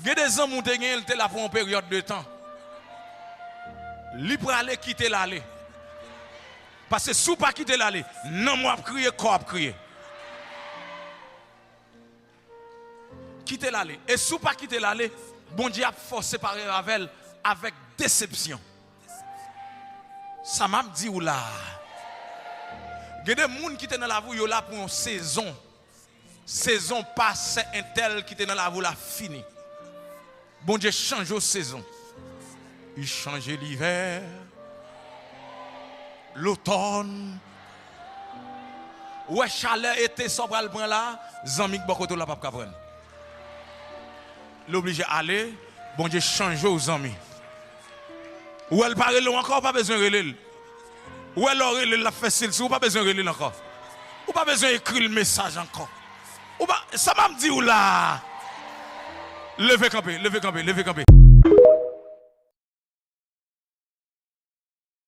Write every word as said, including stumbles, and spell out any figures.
Gen de zanmi w te genyen, l te la pou yon peryòd de tan. Li prale, kite l ale. Paske si w pa kite l ale, nanm w ap kriye, kò w ap kriye. Kite l ale. E si w pa kite l ale, Bondye ap fè w separe avè l avèk desepsyon. Sa m ap di w la a, gen de moun ki te nan lavi w, yo la pou yon sezon. Sezon pa sè entèl ki te nan lavi w la fini. Bondye chanje w sezon. Li chanje livè, lotòn. Ou wè chalè ete sa w pral pran la, zanmi k bò kote w la p ap ka pran l. Li oblije ale, Bondye chanje w zanmi. Ou wè l pa rele w ankò, ou pa bezwen rele l. Ou wè lè w rele l, l ap fè sil sou ou, ou pa bezwen rele l ankò. Ou pa bezwen ekri l mesaj ankò. Ou pa, sa m ap di w la a. Leve kanpe, leve kanpe, leve kanpe.